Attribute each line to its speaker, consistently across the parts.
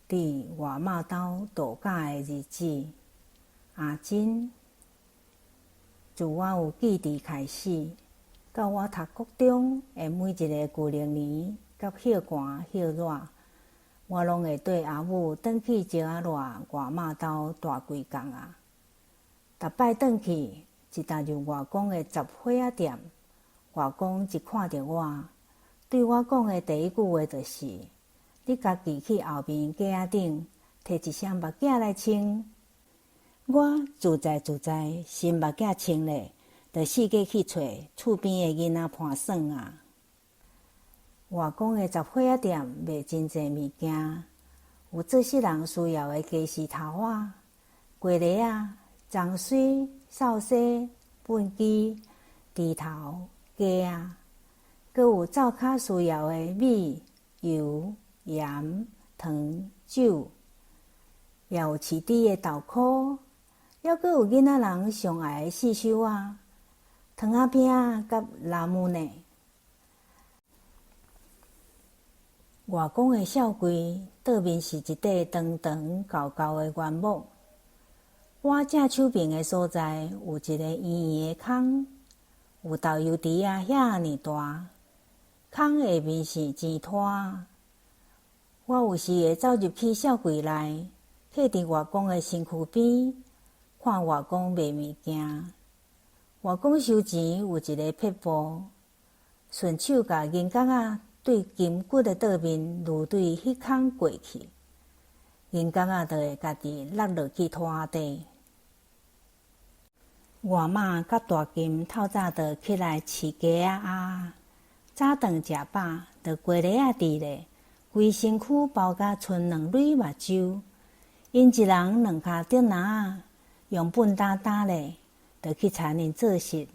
Speaker 1: 佇外媽兜度假的日子，阿珍。自我有記憶開始，到我讀國中的每一个舊曆年佮歇寒歇熱，我攏會綴阿母轉去石仔熱外媽兜蹛幾工仔。逐擺轉去，一踏入外公的雜貨仔店，外公一看著我，對我講的第一句話就是：你家己去後面架仔頂，提一雙目鏡來穿。我自在自在，新目鏡穿咧，就四界去揣厝邊的囡仔伴耍啊。外公的雜貨仔店賣真濟物件，有做穡人需要的家私頭仔、雞螺仔、髒水、掃帚、畚箕、豬頭、雞仔，閣有灶跤需要的米、油、鹽、糖、酒，也有飼豬的豆箍。猶閣有囡仔人上愛的四手仔、糖仔餅仔佮拉姆呢。外公的痟櫃倒面是一塊長長厚厚的原木，我正手爿的所在有一个圓圓的空，有豆油池仔遐爾大，空下面是錢拖。我有時會走入去痟櫃內，坐佇外公的身軀邊，看外公賣物件。外公收錢有一个撇步，順手共銀角仔對金骨的倒面攄對彼空過去，銀角仔就會家己落落去拖底。外媽佮大金透早就起來飼雞仔鴨，早頓食飽，就雞螺仔佇咧，規身軀包甲賰兩蕊目睭。𪜶一人兩跤竹籃仔，用畚擔擔咧，就去田裡做穡，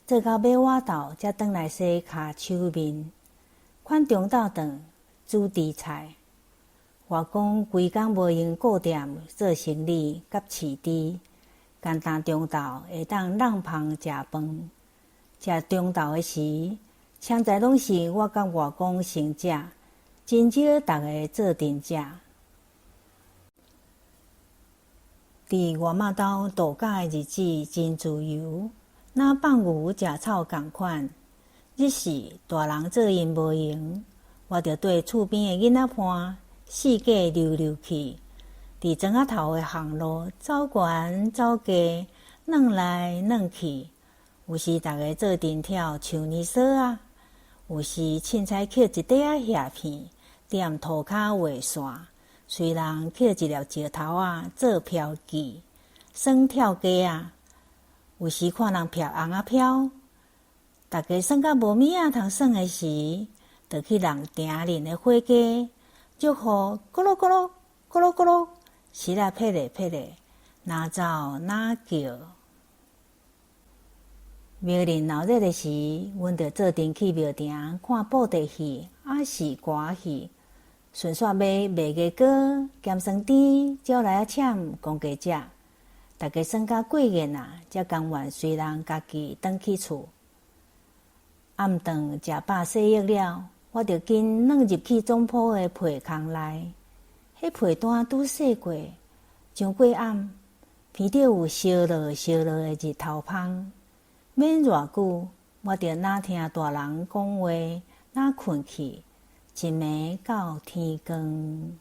Speaker 1: 做到尾倚晝，才轉來洗跤手面。款中晝頓煮豬菜。外公規工無閒顧店做生理佮飼豬，干焦中晝會當籠芳食飯。食中晝的時，常在攏是我佮外公先食，真少逐个做陣食。佇外媽兜度假的日子真自由，若放牛食草仝款。日時大人做閒無閒，我就綴厝邊的囡仔伴四界溜溜去，佇莊仔頭的巷路走懸走低，轉來轉去。有時逐个做陣跳樹泥索仔，有時凊彩抾一塊仔瓦片，踮塗跤畫線，隨人抾一粒石頭仔做標記，耍跳雞仔。有時看人飄尪仔飄，逐家耍甲無物仔通耍的時，就去人埕鄰的火雞，祝予咕嚕咕嚕咕嚕咕嚕，時來撇咧撇咧，若走若叫。廟裡鬧熱的時，阮就做陣去廟埕看布袋戲，抑是歌戲，順紲買麥芽糕、鹹酸甜、招來仔攕，公家食。逐家耍甲過癮啊，才甘願隨人家己轉去厝。暗頓食飽洗浴了，我就緊鑽入去總鋪的被空內。彼被單拄洗過，上過暗，鼻頂有燒熱燒熱的日頭芳。免偌久，我就若聽大人講話，若睏去，一暝到天光。